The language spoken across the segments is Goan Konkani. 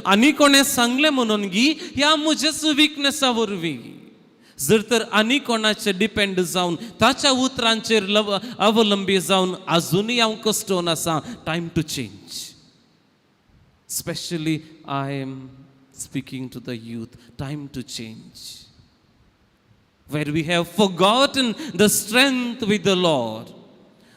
आनी कोणें सांगलें म्हणून गी ह्या म्हज्याच विकनसा वरवीं जर तर आनी कोणाचेर डिपेंड जावन ताच्या उतरांचेर लव अवलंबी जावन आजुनूय हांव कश्टोवन आसा. Time to change. Specially I am speaking to the youth. Time to change, where we have forgotten the strength with the Lord,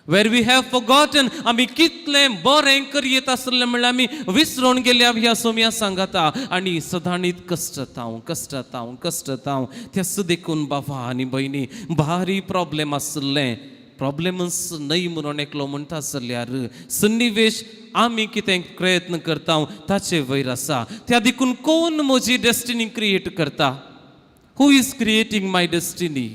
where we have forgotten आमी कितलें बरें करयेत आसलें म्हणल्यार आमी विसरून गेल्या ह्या सोम्या सांगाता आनी सदांनीत कश्टतांव, कश्टतांव, कश्टतांव. तेच देखून बाबा आनी भयणी, भारी प्रॉब्लेम आसलें, प्रॉब्लेमच न्हय म्हणून एकलो म्हणटा जाल्यार सन्निवेश आमी कितें प्रयत्न करता ताचे वयर आसा. त्या देखून कोण म्हजी डेस्टिनी क्रिएट करता? Who is creating my destiny?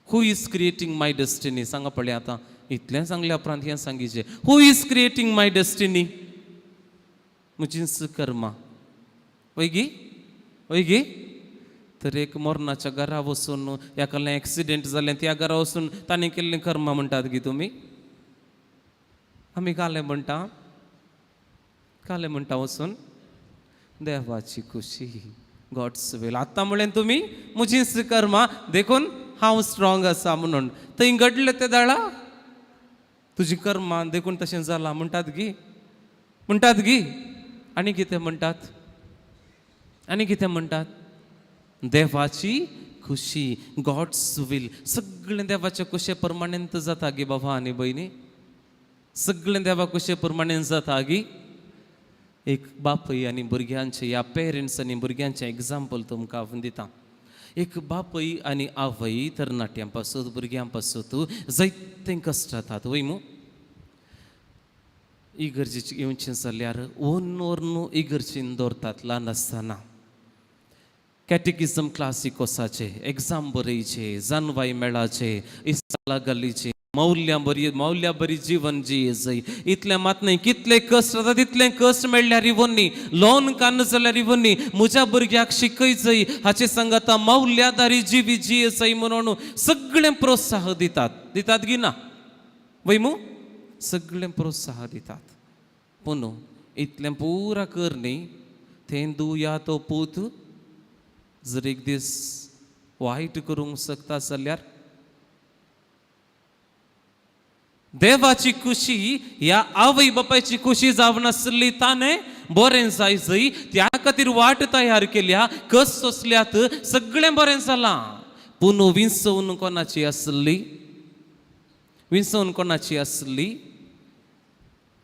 Who is creating my destiny? सांगा पळय आतां. इतलें सांगल्या उपरांत हें सांगिचें, who is creating my destiny? म्हजींच कर्मां, वय गी? वय गी? तर एक मरणाच्या घरा वचून, एकालें एक्सिडेंट जालें, त्या घरा वचून ताणें केल्लीं कर्मां म्हणटात गी तुमी? आमी कालें म्हणटा, कालें म्हणटा वचून देवाची खुशी, गॉड्स वील. आतां म्हणलें तुमी म्हजींच कर्मां देखून हांव स्ट्रॉंग आसा म्हणून. थंय घडलें तें दाळा तुजी कर्मां देखून तशें जालां म्हणटात गी? म्हणटात गी? आनी कितें म्हणटात? आनी कितें म्हणटात? देवाची खुशी, गॉड्स वील. सगळें देवाच्या खुशे प्रमाणेंत जाता गी बाबा आनी भयणी? सगळें देवा खुशे प्रमाणें जाता गी? एक बापूय आनी भुरग्यांचे या पेरंट्स आनी भुरग्यांचें एग्जाम्पल तुमकां हांव दिता. एक बापूय आनी आवय तरणाट्यां पासत, भुरग्यां पासत जायतें कश्ट जातात, वय मू? इगर्जेची येवचें जाल्यार ओन व्हरून इगर्जेन दवरतात ल्हान आसतना. कॅटेकिजम क्लासीक वचाचे, एग्जाम बरयचे, जानवाय मेळाचे, इसाला घालीचे, मौल्यां बरी, मौल्या बरी जीवन जिये. इतलें मात न्हय, कितले कश्ट जाता तितलें कश्ट मेळ्ळ्यार इवन्नी, लोन कान्न जाल्यार इवन्नी, म्हज्या भुरग्याक शिकयचय, हाचे सांगाता मौल्यादारी जिवी जियेचय म्हणून सगळें प्रोत्साह दितात. दितात गी ना? वय मू? सगळें प्रोत्साह दितात. पूण इतलें पुरा कर न्ही, तें दू या तो पूत जर एक दीस वायट करूंक शकता जाल्यार? देवाची खुशी ह्या आवय बापायची खुशी जावन आसली. ताणें बरें जाय जय, त्या खातीर वाट तयार केल्या, कस सोंसल्यात, सगळें बरें जालां. पूण विंचवण कोणाची आसली? विंचवण कोणाची आसली?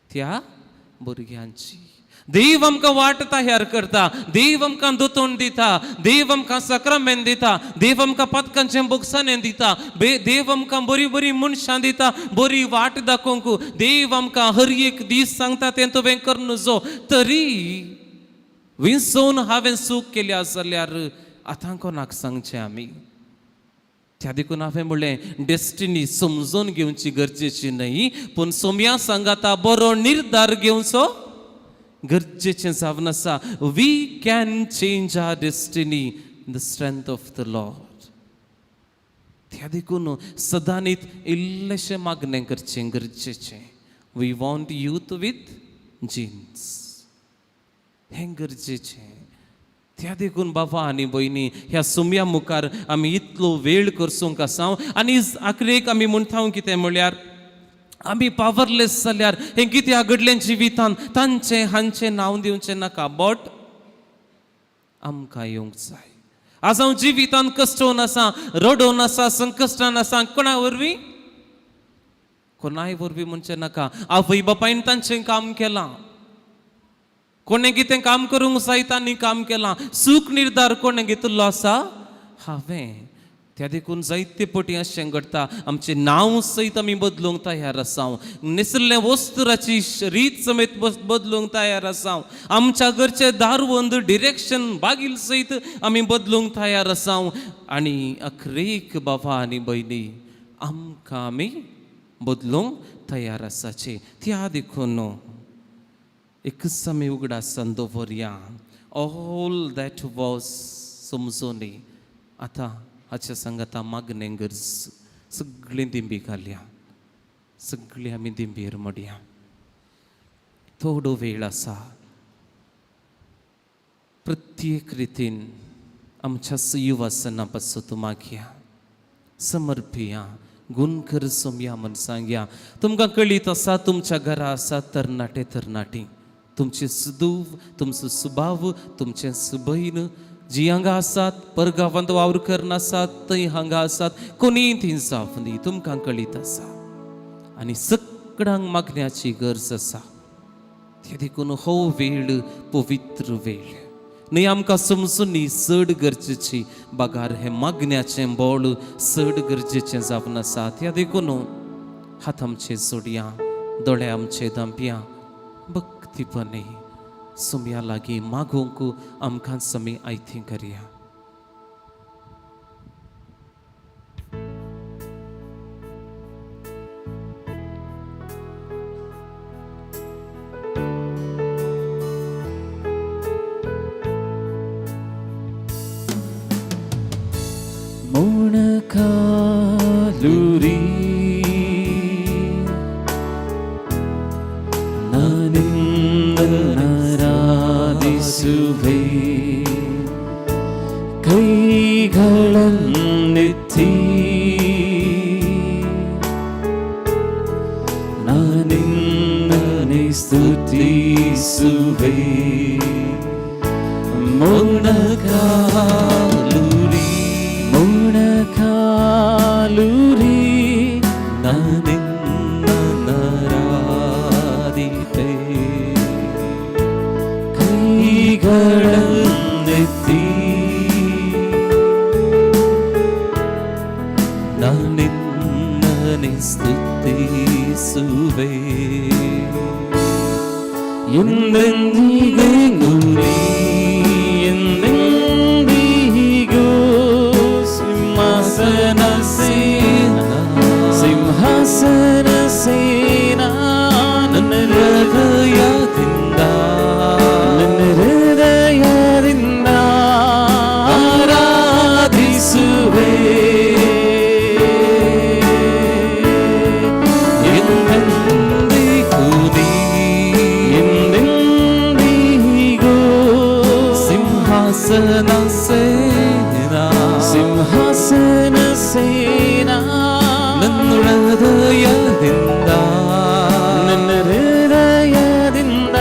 त्या भुरग्यांची. देव आमकां वाट तयार करता, देव आमकां दोतोण दिता, देव आमकां सक्रामेंत दिता, देव आमकां पदकांचें बोगसाणें दिता, देव आमकां बरी बरी मनशां दिता बरी वाट दाखोवंक. देव आमकां हर एक दीस सांगता तें तुवें कर जो. तरी विंचोवन हांवें चूक केल्या जाल्यार आतां कोणाक सांगचें आमी? त्या देखून हांवें म्हणलें, डेस्टिनी समजून घेवची गरजेची न्हय, पूण सोम्या सांगाता बरो निर्धार घेवचो गरजेचें जावन आसा. We can change our destiny in the strength of the Lord. त्या देखून सदांनीत इल्लेशें मागणें करचें गरजेचें. We want youth with jeans. हें गरजेचें. त्या देखून बाबा आनी भयणी, ह्या सुम्या मुखार आमी इतलो वेळ करसूंक आसा आनी आखरेक आमी म्हणटा कितें म्हळ्यार आमी पावरलेस जाल्यार हें कित्याक घडलें जिवितान, तांचें हांचें नांव दिवचें नाका. बट आमकां येवंक जाय. आज हांव जिवितान कश्टोवन आसा, रडोवन आसा, संकश्टान आसा, कोणा वरवीं? कोणाय वरवीं म्हणचें नाका. आवय बापायन तांचें काम केलां. कोणें कितें काम करूंक जाय तांणी काम केलां. चूक निर्धार कोणें घेतिल्लो आसा? हांवें. त्या देखून जायते पटी अशें घडटा, आमचें नांव सयत आमी बदलूंक तयार आसा, न्हेसल्लें वस्त्राची रीत समेत बदलूंक तयार आसा, आमच्या घरचे दारवंद, डिरेक्शन, बागील सयत आमी बदलूंक तयार आसा. आनी अखरेक बाबा आनी भयणी, आमकां आमी बदलूंक तयार आसाचे. त्या देखून एकच आमी उगडासान दवरया, ऑल that was समजोनी. आतां हाच्या सांगाता मागणें गरज. सगळीं दिंबी घालया, सगळीं आमी दिंबेर मोडया. थोडो वेळ आसा. प्रत्येक रितीन आमच्या युवासना पासून तूं मागया समर्पिया गुणकर सोमया म्हण सांगया. तुमकां कळीत आसा तुमच्या घरा आसा तरणाटे तरणाटी, तुमचे सुदूव, तुमचो सुबाव, तुमचें सुबयन जी हांगा आसात, परगांवांत वावर करनासात थंय हांगा आसात, कोणीय थंय जावं दी, तुमकां कळीत आसा आनी सगळ्यांक मागण्याची गरज आसा. ते देखून हो वेळ पवित्र वेळ न्हय आमकां समजून न्ही चड गरजेची बागार हें मागण्याचें बोळ चड गरजेचें जावन आसा. त्या देखून हात आमचे जोडया, दोळे आमचे धांपया, भक्तीपणे सुमया लागीं मागूंक आमकां समी आयती करया. ಮೊಣಕಾಲೂರಿ ನಾನಿನ್ನರಾಧಿಸುವೆ, ಕೈಗಳನ್ನೆತ್ತಿ ನಾನಿನ್ನನೆ ಸ್ತುತಿಸುವೆ. ಮೊಣಕಾಲೂರಿ ಮೊಣಕಾಲೂರಿ ನಾನಿನ್ನರಾಧಿಪೆ, ಕೈಗಳನ್ನೆತ್ತಿ ನಾನಿನ್ನನೆ ಸ್ತುತಿಸುವೆ. ಎಂದೆಂದಿಗೂ ನೀ, ಎಂದೆಂದಿಗೂ ಸಿಂಹಾಸನ ಸೇನ, ಸಿಂಹಾಸನ ಸೇನ ನನ್ನ ಹೃದಯದಿಂದ ನನ್ನ ಹೃದಯದಿಂದ ಆರಾಧಿಸುವೆ. ಎಂದೆಂದಿಗೂ ನೀ, ಎಂದೆಂದಿಗೂ ಸಿಂಹಾಸನ ಸೇನ ಸಿಂಹಾಸನ ಸೇನ ನನ್ನ ಹೃದಯದಿಂದ ನನ್ನ ಹೃದಯದಿಂದ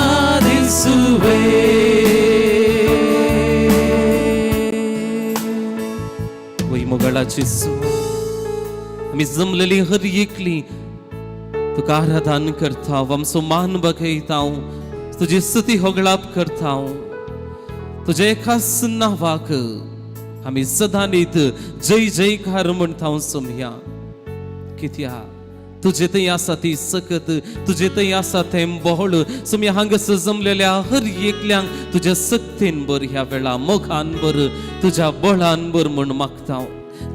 ಆರಾಧಿಸುವೆ. वय मोगाळाची आमी जमलेली हर एकली तुका आराधन करता, आमचो मान बघयता, तुजी स्तुती होगळाप करता. तुझे खास नांवाक आमी सदांनीत जय जयकार म्हणटा सोमया. कित्याक तुजे थंय आसा ती सकत, तुजे थंय आसा तें बोळ. सोमया हांगासर जमलेल्या हर एकल्यांक तुज्या सक्तीन बर ह्या वेळा मोगान बर तुज्या बळान बर म्हूण मागता.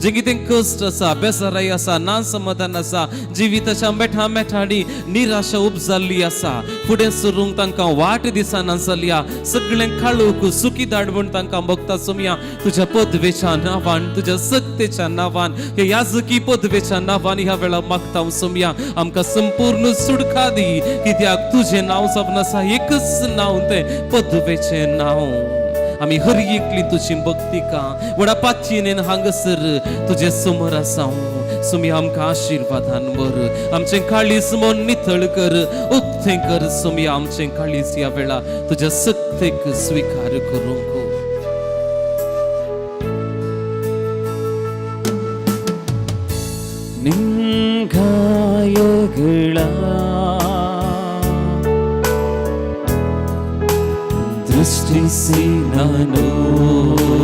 जे कितें कश्ट आसा, बेजाराय आसा, ना समाधान आसा, जिविताच्या मेठा मेठांनी निराशा उपजाल्ली आसा, फुडें सरूंक तांकां वाट दिसना जाल्या, सगळें काळोख सुखी धाड म्हूण तांकां भोगता. सोमया तुज्या पदवेच्या नांवान, तुज्या सक्तेच्या नांवान, ह्या याजकी पदवेच्या नांवान ह्या वेळा मागता. सोमया आमकां संपूर्ण सुडका दी, कित्याक तुजें नांव जावन आसा एकच नांव, तें पदवेचें नांव. आमी हर एकली तुजी भक्ती का व्हडा पातयेन हांगासर तुजे समोर आसा. सुमी आमकां आशिर्वादान बर, आमचें काळीज मन नितळ कर, उक्तें कर. सुमी आमचें काळीज ह्या वेळा तुज्या सक्तेक स्विकार करूंक. ನಿಂಗಾಯಗಳ ದೃಷ್ಟಿಸಿ ನೋಡುವೆ,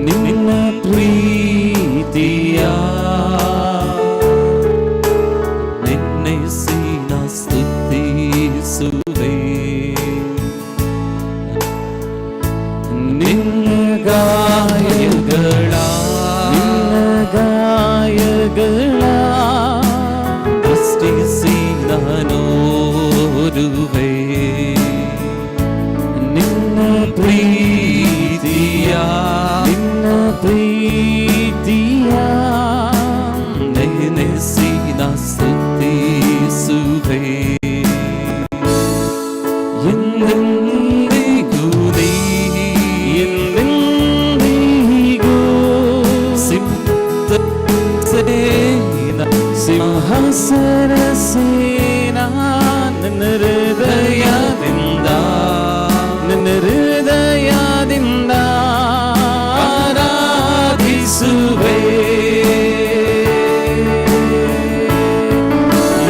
ನಿನ್ನ ಪ್ರೀತಿಯ ನಿನ್ನೆಸಿ ನಾ ಸ್ತುತಿಸುವೆ. ನಿನ್ನ ಗಾಯಗಳ ನಿನ್ನ ಗಾಯಗಳ ದೃಷ್ಟಿಸಿ ನೋಡುವೆ, ನಿನ್ನ ಪ್ರೀತಿಯ ನಿನ್ನ ಪ್ರೀತಿಯ ನೆನೆಸಿ ನಾ ಸ್ತುತಿಸುವೆ. ಸಿಂಹಾಸನ ಸೇನಾ ನನ್ನ ಹೃದಯದಿಂದ, ನನ್ನ ಹೃದಯದಿಂದ ಆರಾಧಿಸುವೆ.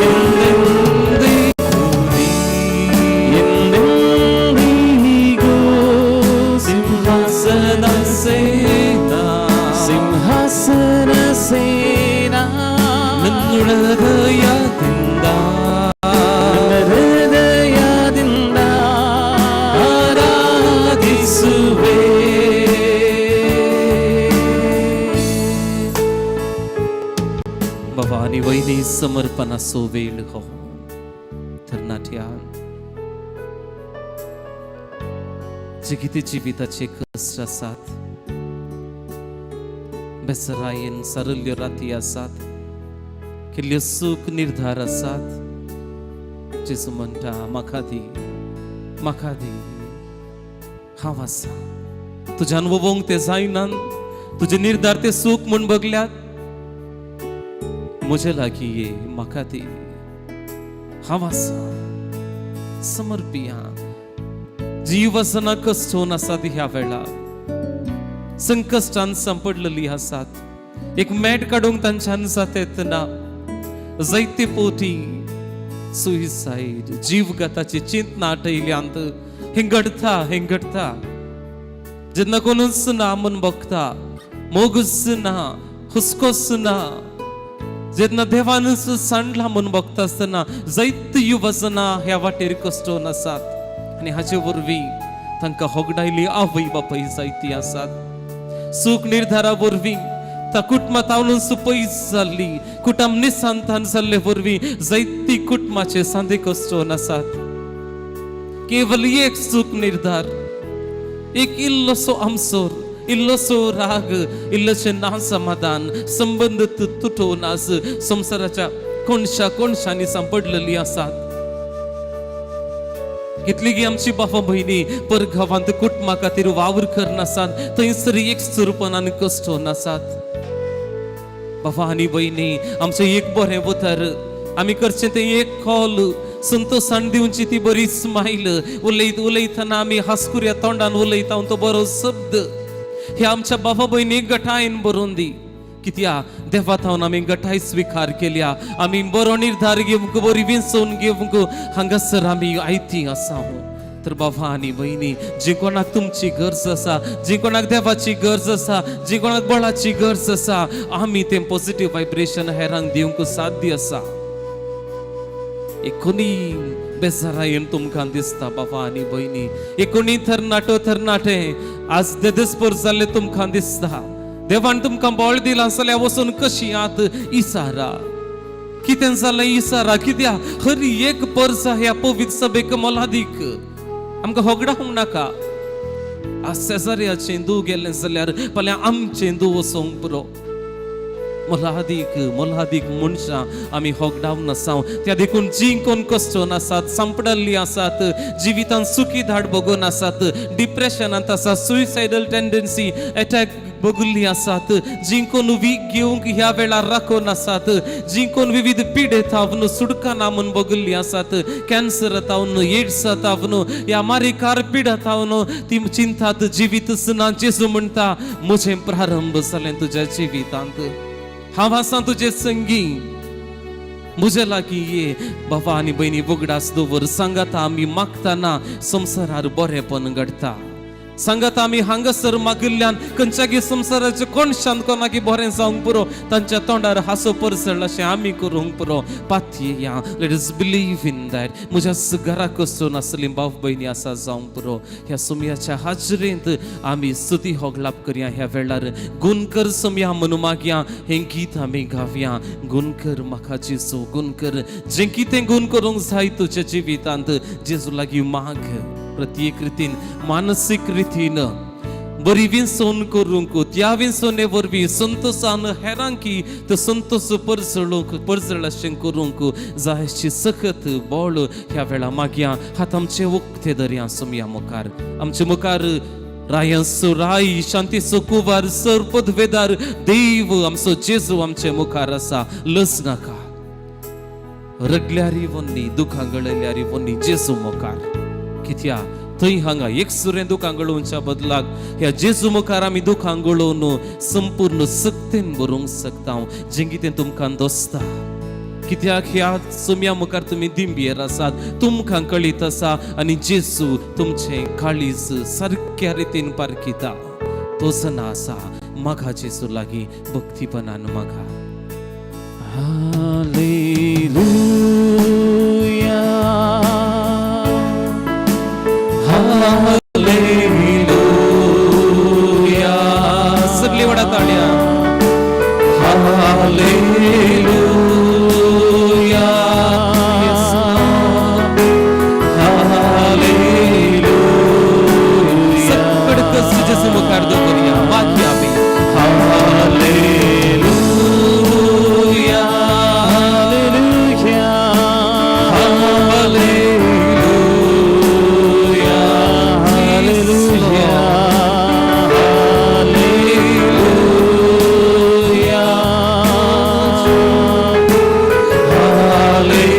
ಎಂದೆಂದಿಗೂ ಎಂದೆಂದಿಗೂ ಸಿಂಹಾಸನ ಸೇನಾ ಸಿಂಹಾಸನ ಸೇನಾ ನನ್ನ ಹೃದಯದಿಂದ ನನ್ನ ಹೃದಯದಿಂದ ಆರಾಧಿಸುವೆ. भवानी वयनी समर्पणाचो वेळ हो तरणाट्या जे कितें जिविताचे कश्ट आसात, बेसरायेन सारल्ल्यो राती आसात, केल्ल्यो सूख निर्धार आसात, जेजू म्हणटा म्हाका दी, म्हाका दी, हांव आसा. तुज्यान वोवोंक ते जायना, तुजे निर्धार ते सूख म्हूण बगल्यात, म्हजे लागीं ये, म्हाका दी, हांव आसा. समर्पिया जीव आसना कश्टोवन आसात ह्या वेळार, संकश्टान सांपडलेली आसात, एक मॅट काडूंक तांच्यान जाता येतना, जायते पोटी सुसायड जीवघाताची चिंतना आटयल्यांत. हें घडता, हें घडता जेन्ना कोणूच ना म्हूण बघता, मोगूच ना, हुस्कोच ना, जेन्ना देवानूच सांडला म्हूण बघता आसतना जायते युवजना ह्या वाटेर कश्टोवन आसात आनी हाचे वरवीं तांकां होगडायली आवय बापाय जायती आसात. सूख निर्धारा वरवीं त्या कुटुंबा तावलून पयस जाल्ली, कुटुंब निसंतान जाल्ले वरवीं जायती कुटुंबाचे सांदे कश्टोवन आसात. केवल एक सूख निर्धार, एक इल्लोसो आमसोर, इल्लोसो राग, इल्लोशें ना समाधान, संबंद तुटोवन आज संवसाराच्या कोणशा कोणशांनी सांपडलेली आसात. कितलीगी आमची बाबा भयणी परगांवांत कुटुंबा खातीर वावर करनासात, थंयसर एक सुरपणान कश्टोवन आसात. बाबा आनी भयणी, आमचें एक बरें उतर, आमी करचें तें एक कॉल, संतोशान दिवची ती बरी स्मायल, उलयत उलयतना आमी हांसकुऱ्या तोंडान उलयता तो बरो शब्द, हे आमच्या बाबा भयणीक गटायन बरोवन दी. कित्या देवा थावन आमी गटाय स्विकार केल्या, आमी बरो निर्धार घेवंक, बरी विंचोवन घेवंक हांगासर आमी आयती आसा. तर बाबा आनी भयणी, जी कोणाक तुमची गरज आसा, जी कोणाक देवाची गरज आसा, जी कोणाक बळाची गरज आसा, आमी तें पॉझिटीव वायब्रेशन हेरांक दिवंक साध्य आसा. एकोणी बेजारायेन तुमकां दिसता बाबा आनी भयणी, एकोणी तरणाटो तरणाटे आज देदेस्पर जाल्ले तुमकां दिसता, देवान तुमकां बळ दिलां जाल्यार वचून कशी आत इसारा, कितें जालें इसारा. कित्याक हर एक परसा ह्या पवित्र सभेक मोलादीक, आमकां होगडावंक नाका. आज शेजाऱ्याचें दू गेलें जाल्यार फाल्यां आमचें दू वचोंक पुरो. मोलादीक मोलादीक मनशां आमी होगडावन आसा. त्या देखून जी कोण कश्टोन आसात, सांपडल्ली आसात, जिवितान सुखी धाड बगून आसात, डिप्रेशनांत आसा, सुयसायडल टेंडन्सी एटॅक बगुल्ली आसात, जी कोण वीक घेवंक ह्या वेळार राखून आसात, जी कोण विविध पिडे थावन सुडकाना म्हूण बगुल्ली आसात, कॅन्सर तावन, एड्स तावन, ह्या मारिकार पिडा तावन ती चिंतात जिवीत ना. जेजू म्हणटा, म्हजें प्रारंभ जालें तुज्या जिवितांत, हांव आसा तुजे संगी, म्हजे लागीं ये. बाबा आनी भयणी, उगडास दवर, सांगाता आमी मागतना संवसारार बरेंपण घडटा. सांगाता आमी हांगासर मागिल्ल्यान खंयच्यागी संवसाराचे कोणशान कोणाकी बरें जावंक पुरो, तांच्या तोंडार हांसो परसळ अशें आमी करूंक पुरो. पातयेया. Let us believe in that. म्हज्या घरा कसो नासली भाव भयणी आसा जावंक पुरो. ह्या सुमयाच्या हाजरेंत आमी स्तुती होगलाप करया. ह्या वेळार गुणकर सुमया म्हणून मागया, हें गीत आमी गावया. गुण कर म्हाका जेजू, गुण कर. जें कितें गुण करूंक जाय तुज्या जिवितांत जेजू लागीं माग. प्रत्येक रितीन, मानसीक रितीन बरी विंचोवन करूंक, त्या विंचोवणे वरवीं संतोशान हेरांकी तो संतोश परजळूंक, परजळ अशें करूंक जायची सखत बळ ह्या वेळा मागया. हात आमचे उक्ते दर्या सुमया मुखार. आमचे मुखार रायांचो राय, शांतीचो कुवार, सर पदवेदार देव आमचो जेजू आमचे मुखार आसा. लज नाका. रडल्यारी वन्नी, दुखां गळयल्यारी वन्नी जेजू मुखार. कित्या थंय हांगा एक सुरें दुखां गळोवच्या बदलाक ह्या जेजू मुखार आमी दुखां गळोवन संपूर्ण सक्तेन बरोवंक शकता, जें कितें तुमकां दोसता. कित्याक ह्या चोम्या मुखार तुमी दिंबियेर आसात, तुमकां कळीत आसा आनी जेजू तुमचें काळीज सारक्या रितीन पारखिता. तो जना आसा, मागा जेजू लागीं, भक्तीपणान मागा. Hallelujah. Hallelujah. सगळी वडा ताळया. हालेलुया. Yes, Lord. Hallelujah. सगळं कष्ट जेजू मुखार दवरया, मागया आमी. Hallelujah. Hallelujah. Hallelujah. Hallelujah. Hallelujah. Hallelujah.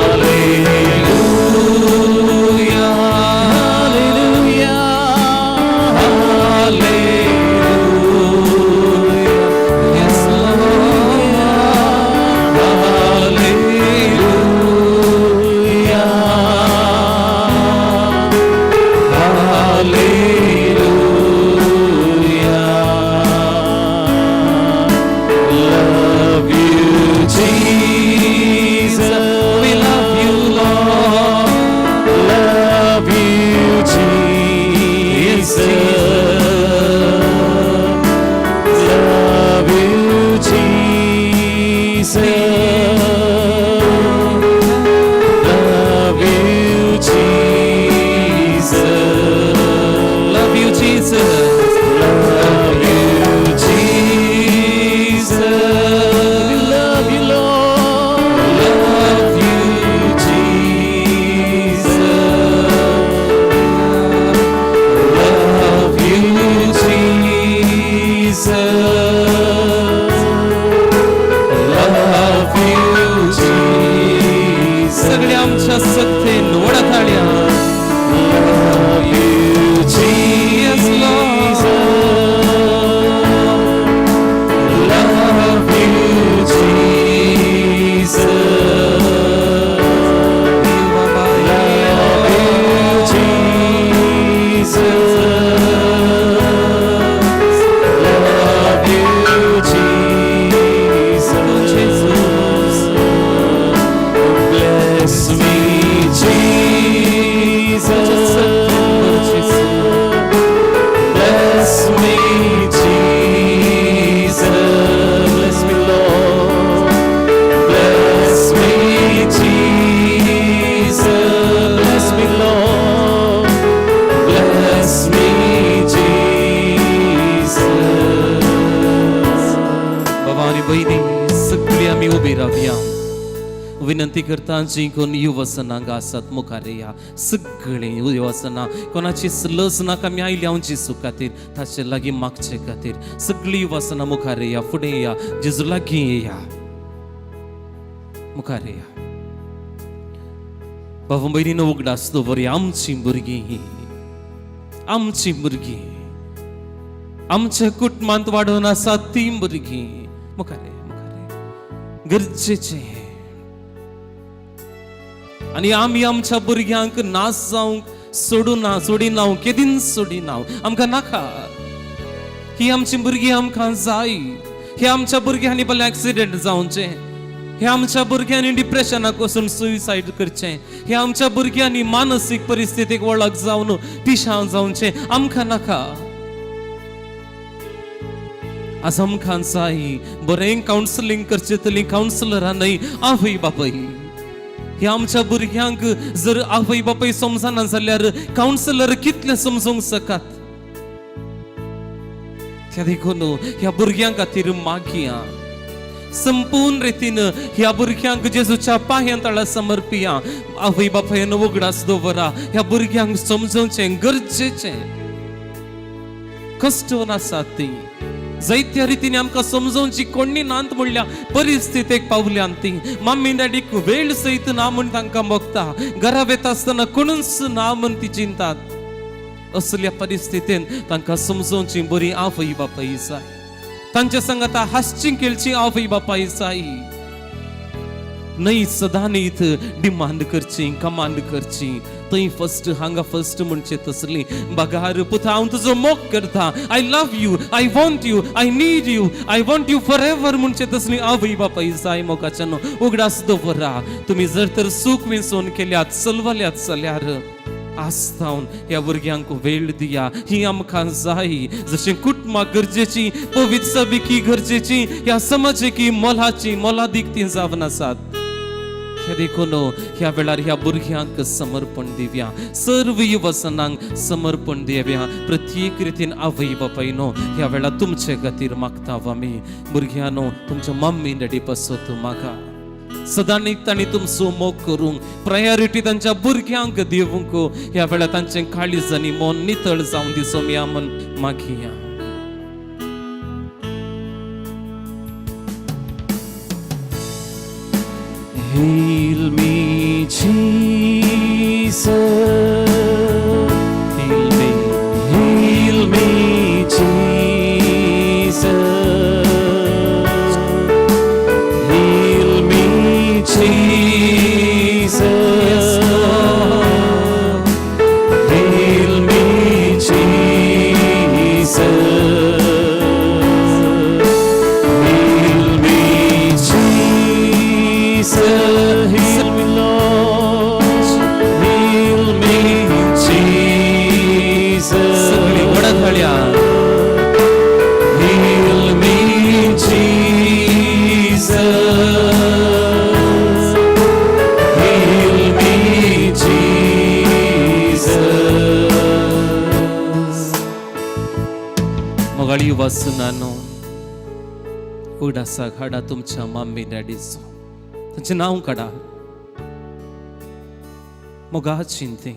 Hallelujah. Hallelujah. Hallelujah. Yes, Lord. Hallelujah. Hallelujah. Love you, Jesus. We love you, Lord. Love you, Jesus. Love you, Jesus. Love you, Jesus. Love you, Jesus. Love you, Jesus. We love you, Lord. Love you, Jesus. Love you, Jesus. Love you, Jesus. सगळे आमच्या सत्तेन वडा ताळया. Love you, Yes, Lord. Jesus. Love you, Jesus. Love you, Jesus. Love you, Jesus. Bless me, Jesus. Bless me, Jesus. Bless me, Lord. Bless me, Jesus. Bless me, Lord. Bless me, Jesus. बाबा आणि बहिणी, सगळी आमी उबी रावया. विनंती करता, जी कोण युवसनां आसात मुखार या. सगळीं युवसनां, कोणाची लज नाका. आमी आयली हांव जेजू खातीर, ताचे लागीं मागचे खातीर. सगळीं युवसनां मुखार या, फुडें या, जेजू लागीं या, मुखार या. बाबा भयणीनो, उगडास दवरया, आमची भुरगीं, आमची भुरगीं आमच्या कुटुंबांत वाडून आसा ती भुरगीं. मुखार या, मुखार या. गरजेचें आनी आमी आमच्या भुरग्यांक नाश जावंक सोडूना, सोडिना, केदींच सोडिना. आमकां नाका ही आमची भुरगीं, आमकां जाय. हे आमच्या भुरग्यांनी भले एक्सिडेंट जावचें, हे आमच्या भुरग्यांनी डिप्रेशनाक वचून सुसायड करचें, हे आमच्या भुरग्यांनी मानसीक परिस्थितीक वळख जावन पिशां जावचें, आमकां नाका. आज आमकां जाय बरें कावन्सिलींग करचें तली कावन्सिलरां न्हय, आवय बापाय. हे आमच्या भुरग्यांक जर आवय बापाय समजना जाल्यार कावन्सिलर कितले समजूंक शकात? त्या देखून ह्या भुरग्यां खातीर मागया. संपूर्ण रितीन ह्या भुरग्यांक जेजूच्या पांयां तळा समर्पिया. आवय बापायन उगडास दवरा, ह्या भुरग्यांक समजवचें गरजेचें. कश्ट आसात ती. जायत्या रितीन आमकां समजोवची कोणी नात म्हणल्या परिस्थितीक पावल्यान ती मम्मी डॅडीक वेळ सयत ना म्हूण तांकां भोगता. घरा वेता आसतना कोणूच ना म्हूण ती चिंतात. असल्या परिस्थितीन तांकां समजोवची बरी आवय बापाय जाय. तांच्या संगता हांसची खेळची आवय बापाय जाय. न्हय सदांनीत डिमांड करची, कमांड करची, थंय फर्स्ट हांगा फर्स्ट म्हणचे तसली बगार पुता हांव तुजो मोग करता, I love you, I want you, I need you, I want you forever म्हणचे तसली आवय बापाय जाय. मोगाच्यान उगडास दवरा, तुमी जर तर सूख विसोवन केल्यात चलवल्यात जाल्यार आस्तावन ह्या भुरग्यांक वेळ दिया. ही आमकां जाय. जशें कुटुंबाक गरजेची पवित्र सभिकी गरजेची, ह्या समाजेकी मोलाची मोलादीक ती जावन आसात. हे देखून ह्या वेळार ह्या भुरग्यांक समर्पण दिवया, सर्व युवसनांक समर्पण दिवया. प्रत्येक रितीन आवय बापायनो ह्या वेळार तुमचे खातीर मागता आमी. भुरग्यांनो, तुमच्या मम्मी डॅडी पासत मागा. सदांच तांणी तुमचो मोग करूंक प्रायोरिटी तांच्या भुरग्यांक दिवंक. ह्या वेळार तांचें काळीज आनी मन नितळ जावन दिसोया म्हण मागया. Heal me, Jesus. Heal me. Heal me, Jesus. Heal me, Jesus. Heal me, Jesus. Heal me, Jesus. Heal me, Lord. Heal me, Jesus. सगळी व्हडा थाळ्या. Heal me, Jesus. Heal me, Jesus. मोगाळी वासनानो, उडासा हाडा तुमच्या मम्मी डॅडीचो, तांचें नांव काडा. मोगाची ती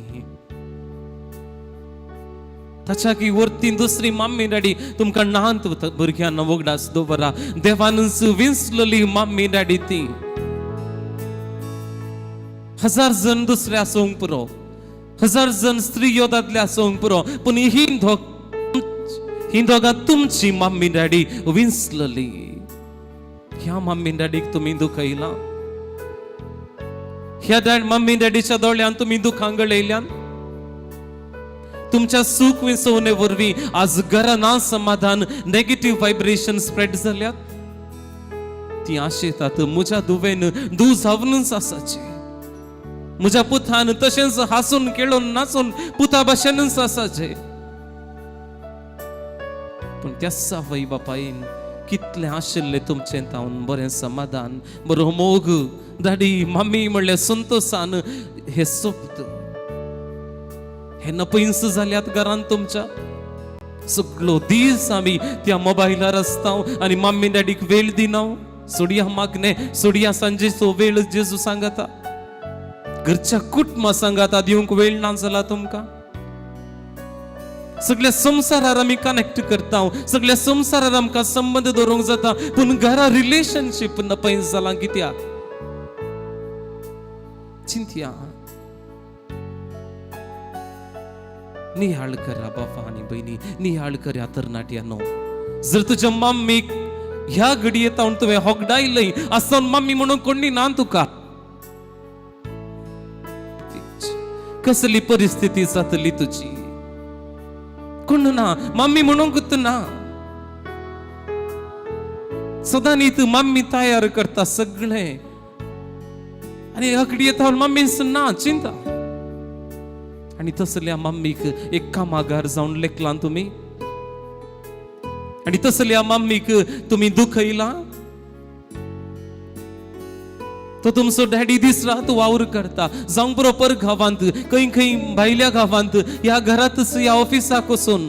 ताच्या की वरती दुसरी मम्मी डॅडी तुमकां नात. भुरग्यांना उगडास दवरा, देवानच विंचलेली मम्मी डॅडी ती. हजार जण दुसरे आसूंक पुरो, हजार जण स्त्रियो दादले आसूंक पुरो, पूण ही दोगां तुमची मम्मी डॅडी विंचलेली. ह्या मम्मी डॅडीक तुमी दुखयलां? ह्या डॅड मम्मी डॅडीच्या दोळ्यान तुमी दुखां गळयल्यान? तुमच्या सूख विसवणे वरवीं आज घरा ना समाधान, नेगेटीव व्हायब्रेशन स्प्रेड जाल्यात. ती आशेतात, म्हज्या धुवेन धूव जावनच आसाची, म्हज्या पुतान तशेंच हांसून खेळून नाचून पुता भाशेनच आसाचे. पूण त्याच आवय बापायन कितलें आशिल्लें तुमचें तावन बरें समाधान, बरो मोग, डॅडी मम्मी म्हणलें संतोशान हे सोपत हे नपयंस जाल्यात घरान तुमच्या. सगळो दीस आमी त्या मोबायलार आसता आनी मम्मी डॅडीक वेळ दिना. सोडया मागणे, सोडया सांजेचो वेळ जेजू सांगता. घरच्या कुटुंबा सांगाता दिवंक वेळ ना जाला तुमकां. सगळ्या संवसारार आमी कनेक्ट करता, सगळ्या संवसारार आमकां संबंद दवरूंक जाता, पूण घरा रिलेशनशीप नपयस जालां कित्याक? चिंतया, निहाळ करा बाबा आनी भयणी, निहाळ करा तरणाट्यानो. जर तुज्या मम्मीक ह्या घडये तावन तुवें होगडायलय आसोन मम्मी म्हणून कोणी ना तुका, कसली परिस्थिती जातली तुजी? कोण ना मम्मी म्हणूंक ना. सदांनी तूं मम्मी तयार करता सगळें आनी घडये तावन मम्मीच ना. चिंता. आनी तसल्या मम्मीक एक कामागार जावन लेखलां तुमी आनी तसल्या मम्मीक तुमी दुखयलां. तो तुमचो डॅडी दीस रात वावर करता, जावंक बरोबर गांवांत, खंय खंय भायल्या गांवांत, ह्या घरांतच, ह्या ऑफिसाक वचून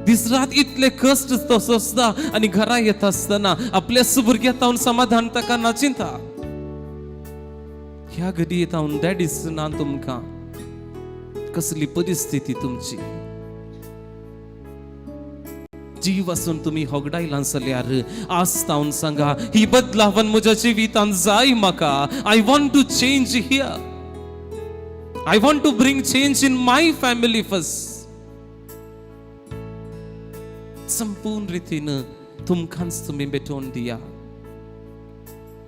दीस रात इतले कश्ट तो सोंसता आनी घरा येता आसतना आपल्या भुरग्या तावन समाधान ताका ना. चिंता. ह्या घडये तावन डॅडीच ना तुमकां, कसली परिस्थिती तुमची? जीव आसून तुमी होगडायला जाल्यार आज तावन सांगा, ही बदलावन म्हज्या जिवितांत जाय म्हाका. I want to change here. I want to bring change in my family first. संपूर्ण रितीन तुमकांच तुमी भेटोवन दिया.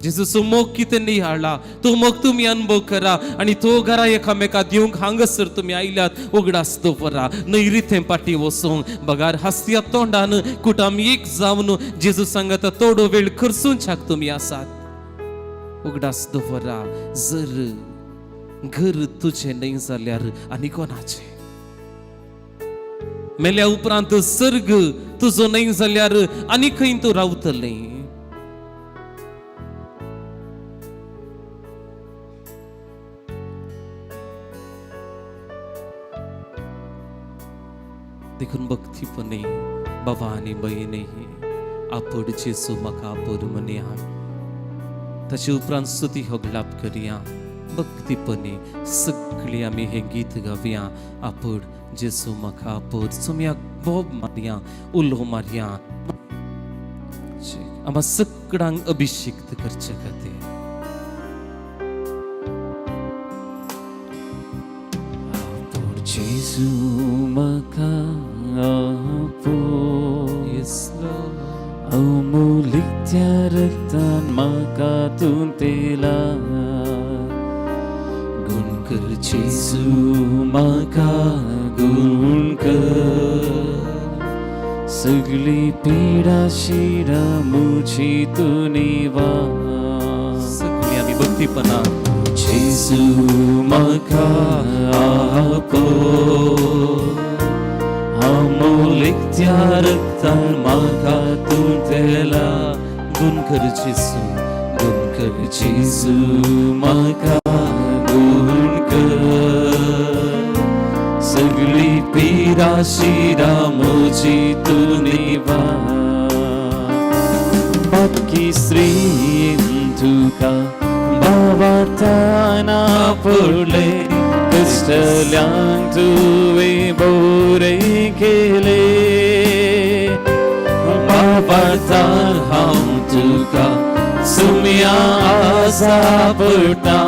जेजूचो मोग कितें निहाळा, तो मोग तुमी अनुभव करा आनी तो घरा एकामेका दिवंक हांगासर तुमी आयल्यात. उगडास दवरा, न्हय रितें पाटी वचूंक बगार हास्या तोंडान कुटाम एक जावन जेजू सांगता थोडो वेळ खर्चूंच्याक तुमी आसात. उगडास दवरा, जर घर तुजें न्हय जाल्यार आनी कोणाचें? मेल्या उपरांत सर्ग तुजो न्हय जाल्यार आनी खंय तूं रावतलें? देखून भक्तीपणे बाबा आनी भयणी, आपड जेजू म्हाका आपड म्हणया. ताचे उपरांत स्तुती होगडाप करया. भक्तीपणे सगळीं आमी हें गीत गावया, आपड जेजू म्हाका आपड. सुमयाक बोब मारया, उलो मारया, आमकां सगळ्यांक अभिषिक्त करचे खातीर. आपड जेजू म्हाका आपड. Yes, Lord. अमोलिकत्या रक्तान म्हाका तूं तेला. गुण कर जेजू म्हाका गुण कर. सगळी पिडा शिडा मुझी तूं निवार. सगळीं आमी भक्तीपणान. जेजू म्हाका आपड, अमोलिकत्या रक्तान म्हाका तूं तेला. गुण कर जेजू, गुण कर जेजू म्हाका गुण कर. सगळी पिडा शिडा म्हजी तूं निवार. बाकी स्त्री तुका भावार्थान आपडले, कश्टल्यांक तुवें बोरें केले. भावार्थान हांव तुका सुम्या आपडटा,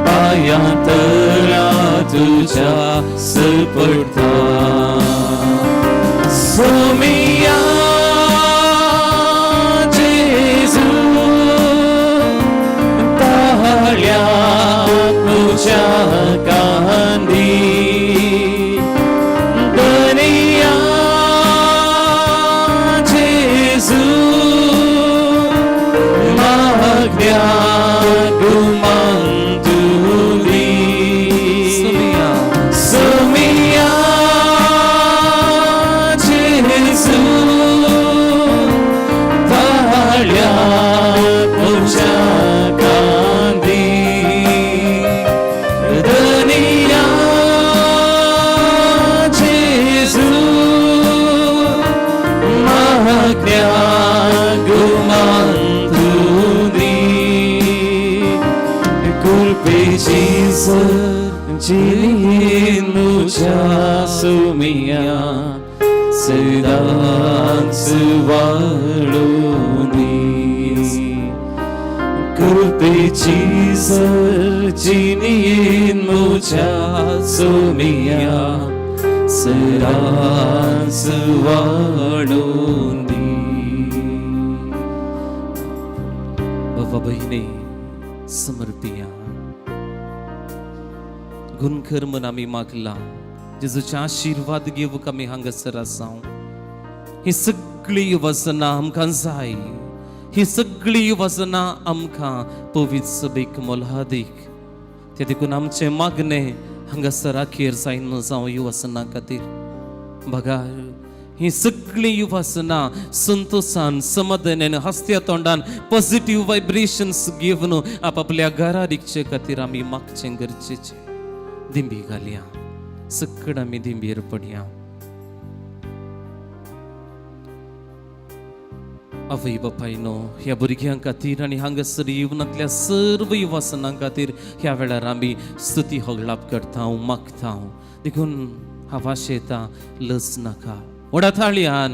पांयां तळा तुज्या सरपडटा. सुमिया जेजू, ताळ्या तुझ्या कांदी. दनिया जेजू, मागण्या गुमान तुली. सुमिया. सुमिया जेजू, ताळ्या तुझ्या कांदी. दनिया जेजू, मागण्या गुमान तुदी. कृपेची जिणेन म्हज्या सुमिया सदांच वाडोनी. कृपेची जिणेन म्हज्या सुमिया सदांच वाडोनी. बाबा बहिणी, समर्पिया. गुणकर म्हण आमी मागला. जेजूचे आशिर्वाद घेवंक आमी हांगासर आसा. ही सगळी वचनां आमकां जाय. ही सगळी वचनां आमकां पवित्र सभेक मोलादीक. ते देखून आमचें मागणें हांगासर अखेर जायना जावं युवसना खातीर. बघा, ही सगळीं युवासनां संतोषान, समाधानान, हास्त्या तोंडान, पॉझिटिव्ह व्हायब्रेशन्स घेवन आपापल्या घरा रिगचे खातीर आमी मागचें गरजेचें. दिंबी घालया, सकड आमी दिंबेर पडया. आवय बापायनो, ह्या भुरग्यां खातीर आनी हांगासर येवनांतल्या सर्व युवासनां खातीर ह्या वेळार आमी स्तुती होगळाप करता, मागता. देखून हांव आशेता, लज नाका. व्हडा थाळयान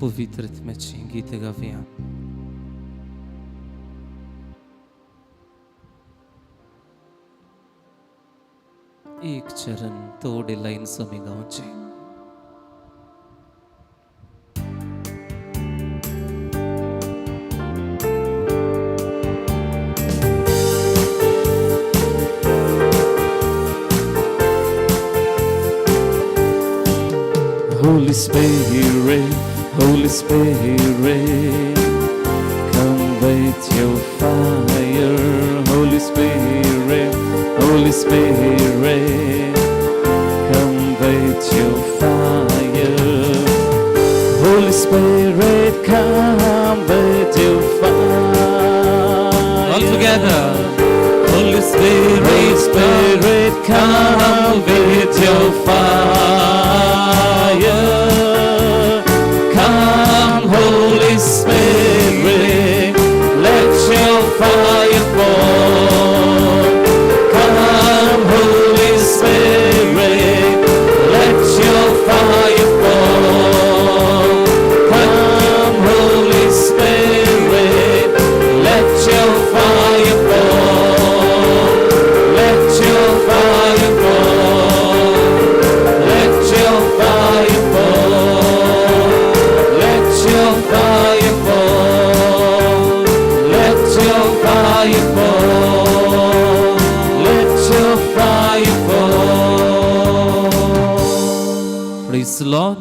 पवित्र आत्म्याचें गीत गावया. एक चरण थोडे लायन्स आमी गावचे. Holy Spirit, Holy Spirit, come with your fire. Holy Spirit, Holy Spirit, come with your fire. Holy Spirit, come with your fire. All together. Holy Holy Spirit, Spirit, come with your fire. Come, Holy Spirit, let your fire fall. Come, Holy Spirit, let your fire fall. Come, Holy Spirit, let your fire fall. Let your fire fall. Let your fire fall. Let your fire fall. Let your fire fall. Let your fire fall. Praise the Lord.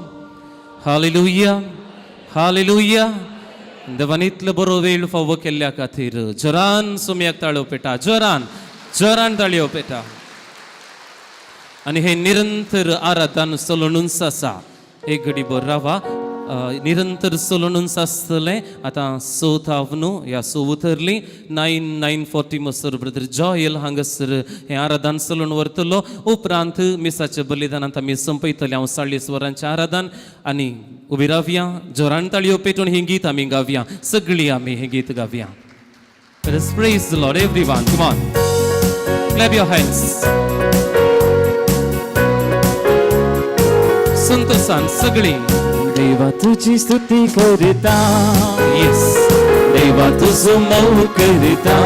Hallelujah. Hallelujah. देवान इतलो बरो वेळ फावो केल्ल्या खातीर जोरान सोम्याक ताळयो पेटा, जोरान जोरान ताळयो पेटा. आनी हे निरंतर आराधन चलुनूच आसा. एक घडी बर रावा, निरंतर चलुनूच आसतलें. आतां 6 न्हू ह्या 6 उतरली 9:40 मसर ब्रदर जॉयल हांगासर हें आराधन चलून व्हरतलो. उपरांत मिसाच्या बलिदानांत आमी संपयतले. हांव 40 वरांचें आराधन आनी उबी रावया, जोरान ताळयो पेटून हें गीत आमी गावया. सगळीं आमी हें गीत गावया. Let us praise the Lord, everyone. Come on. Clap your hands. संतोषान सगळी. देवा तुझी स्तुती करता. येस. देवा तुझं मऊ करता.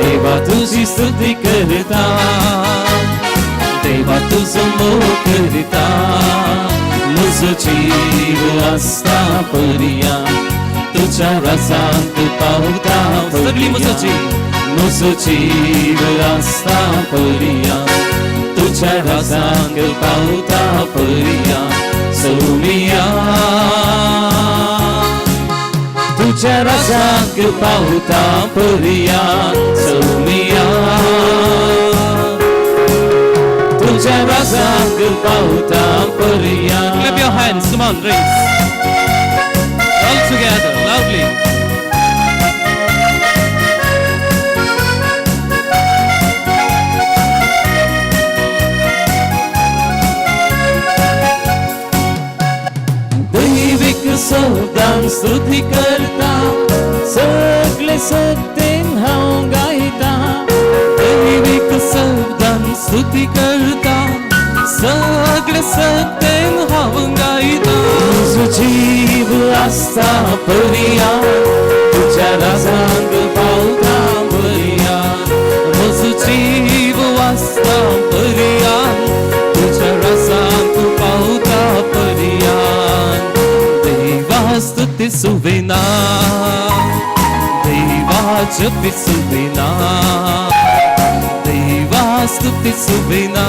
देवा तुझी स्तुती करता. देवा तुझं मऊ करता. म्हजो जीव आसता पर्या तुझ्या रसांत पावता. सगळी म्हजो जीव. म्हजो जीव आसता पर्या तुझ्या रसांत पावता पर्या. सोमिया तुझ्या रसाक पावता पर्या. सोमिया तुझ्या रसाक पावता पर्या. Clap your hands, come on, raise. All together, loudly. दैविक शब्दान स्तुती करता. सगळे सत्तेन हांव गायता. दैविक शब्दान स्तुती करता. सगळे सत्तेन हांव गायता. तुजो जीव आसता पर्या तुझ्या रसांक पावता पर्या. म्हजो जीव आसता पर्या तुझ्या रसांक पावता पर्या. देवा स्तुती सुविना, देवा जपी सुविना, देवा स्तुती सुविना,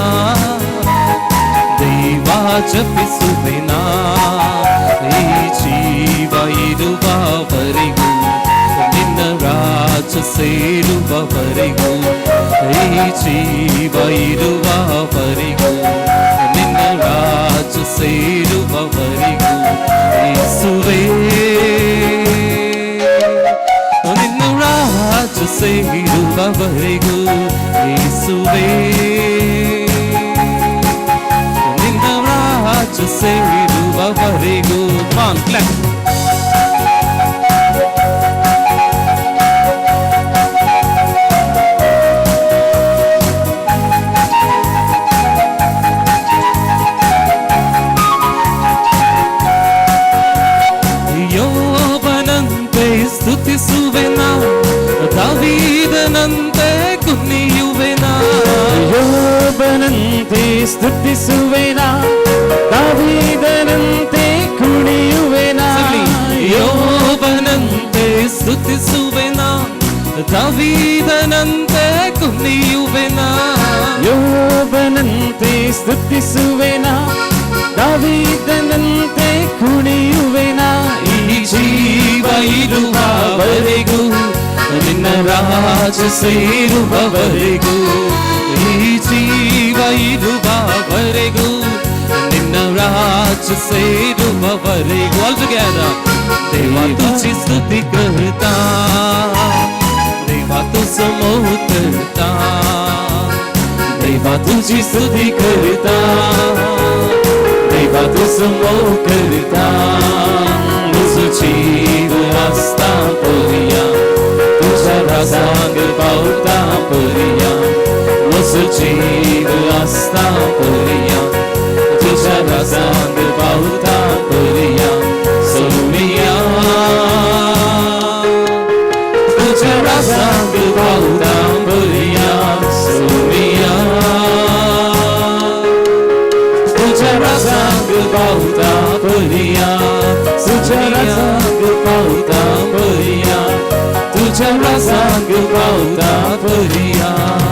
देवा जपी सुविना. ಈ ಜೀವ ಇರುವವರೆಗೂ ನಿನ್ನ ರಾಜ ಸೇರುವವರೆಗೂ. ಈ ಜೀವ ಇರುವವರೆಗೂ ನಿನ್ನ ರಾಜ ಸೇರುವವರೆಗೂ. ಯೇಸುವೇ ನಿನ್ನ ರಾಜ ಸೇರುವವರೆಗೂ. ಯೇಸುವೇ ನಿನ್ನ ರಾಜ ಸೇರುವವರೆಗೂ. Come on, clap. ಸ್ತುತಿಸುವೆನ, ದಾವೀದನಂತೆ ಕುಣಿಯುವೆನ. ಯೋಬನಂತೆ ಸ್ತುತಿಸುವೆನ, ದಾವೀದನಂತೆ ಕುಣಿಯುವೆನ. ಯೋಬನಂತೆ ಸ್ತುತಿಸುವೆನ, ದಾವೀದನಂತೆ ಕುಣಿಯುವೆನ. ಯೋಬನಂತೆ ಸ್ತುತಿಸುವೆನ, ದಾವೀದನಂತೆ ಕುಣಿಯುವೆನ. ಈ ಜೀವ ಇರುವವರೆಗೂ, ನಿನ್ನ ರಾಜ ಸೇರುವವರೆಗೂ, ಈ ಜೀವ ಇರುವವರೆಗೂ, ನಿನ್ನ ರಾಜ ಸೇರುವವರೆಗೂ. All together. देवा तुझी स्तुती करता, देवा तुझ मोहतरता, देवा तुझी स्तुती करता, देवा तुझ मोह करता. तुझ जीव आसता परिया, तुझ्या राजांग पावता परिया. मुझ जीव आसता परिया, तुझ्या राजांग पावता परिया. सोनिया, तुझ्या राजांग पावता परिया. सोनिया, तुझ्या राजांग पावता परिया. तुझ्या राजांग पावता परिया. तुझ्या राजांग पावता परिया.